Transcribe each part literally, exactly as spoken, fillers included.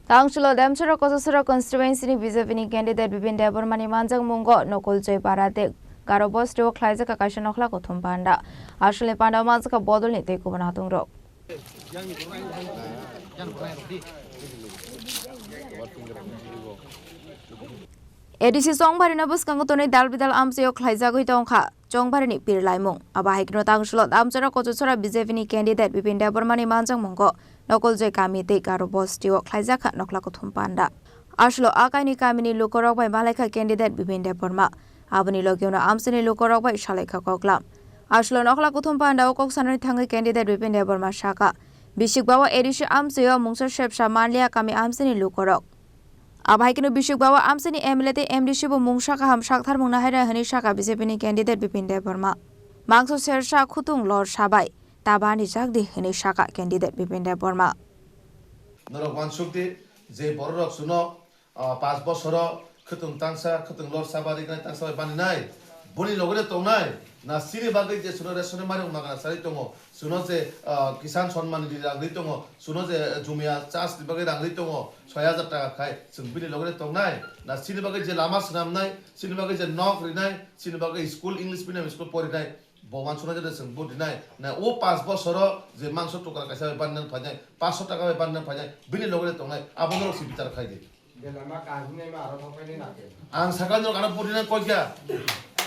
Tangsulo Demchara Kochasora constituency ni B J P ni candidate Bipin Debbarma ni manjakmungo Nokol Joy Para tei Garo Bosti o khlaijak kaisa nokhla kuthum panda. Aswlni panda o manjakha bodol ni tei kubun atung rok. A D C Chongbarino bwskango tonwi dal bidal amchaio khlaijagwi tongkha Chongbarini pir laimung. Abo hai kheno tangsulo Damchara Kochasora B J P ni candidate Bipin Debbarma ni manjakmungo Nokol Joy kami tei Garo Bosti o khlaijakha nokhla kuthum panda. Aswlo a kaini kamini lukorok bai malaikha candidate Bipin Debbarma. Aboni logiono amchaini lukorok bai salaikha koklam. Aswlo nokhla kuthum panda o kok sanani thangwi candidate Bipin Debbarma sakha, bisikba o A D C amchaio mungsa sepsa manliya kami amchaini lukorok. Abo hai kheno bisikba o amchaini M L A tei M D C bo mungsa kaham saktharmung nahaira hwnwi sakha B J P ni candidate Bipin Debbarma. Mangso sersa khutung lor sabai ta bani jakdi hwnwi sakha candidate Bipin Debbarma. Norok wansukdi je bororok suno, ah, panch bosoro khwtwng tangsa, khwtwng lor saba, rignai tangsa bai baninai, boni logene tongnai, na chini bagwi je suno ration mani magna chari tongo, suno je, ah, Kisan Samman Nidhi rang ri tongo, suno je jumia chas ni bagwi rang ri tongo, soi hajar taka khai, chwng bini logene tongnai, na chini bagwi je lama swnamnai, chini bagwi je nok rinai, chini bagwi school English medium school porinai, bo wansuknai jora chwng bo rinai, na o panch bosoro je mangso tukra kaisa bai banna phainai, panchsho taka bai banna phainai, bini logene tongnai, abo norok se bichar khai di. Belama kahimnai ma aro thokpainai na khe. Ang sakha norok ano puri nang koi kya?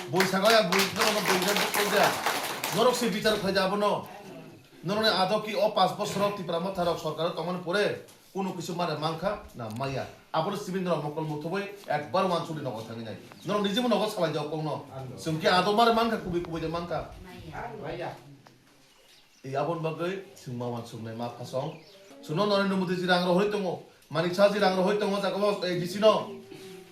Bui sakha ya, bui norok bui nang koi kya? Norok se bichar khai da abono. Norok ni ado ki o panch bosor Tipra Motha rok sorkar o tongmani pore kunu kisu mare mankha na maya? Abono simi norok mokol muthubui ekbar wansukdi nogo thangwi nai. Norok nijebo nogo salai jao kokno. Chwng ki ado mare mankha, kubui kubui de mankha. Maya. E aboni bagwi chwng ma wansuknai ma phasong. Suno Narendra Modi ji rang rohorwi tongo. Manik Saha ji rang rohorwi tongo jaga o A D C no.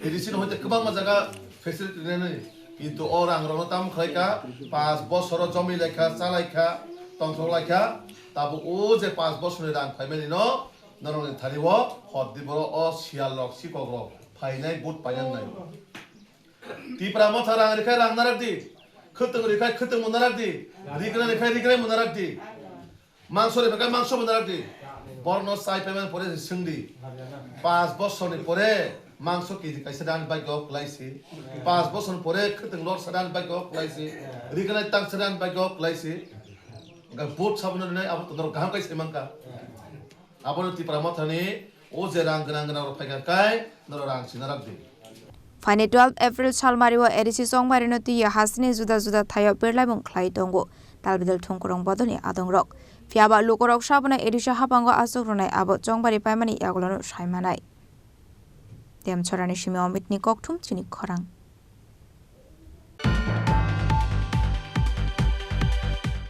A D C no hoite kwbangma jaga facility rinani. Kintu o rang rokno tamo khlai kha, panch bosoro jomwi lai kha, cha lai kha, tongthok lai kha. Tabuk o je panch bosorni rang phaimani no norokni thani o hor di boro o siyal rok, sikok rok phainai, vote painang nai. Tipra Motha rang rikha rang narak di. Khwtwng rikha khwtwng bo narak di. Rikra rikha rikra bo narak di. Mangso rikha mangso bo narak di. Borno chai payment pore se swng di. Panch bosor ni pore mangso K G kaisa dan bagyo kwlai si. Panch bosor ni pore khwtwng lor sa dan bagyo kwlai si. Rikra tang sa dan bagyo kwlai si. Ga vote sabno nai abo to norok kaham kai se mangka. Abono Tipra Mothani o je rang gwnang gwnang rok phaikha kai norok rang sina rok di. Phaini twelve April salmario A D C Chongbarino twiwi hasini juda juda thaio birlaimung khlai tongo talbidal thungkurung bodolni adongrok. Phiyaba lukurok sabono A D C hapango aswk rwnai abo Chongbari paimani yagulono saimanai. Demchorani simi Omitni kokthum chini khorang.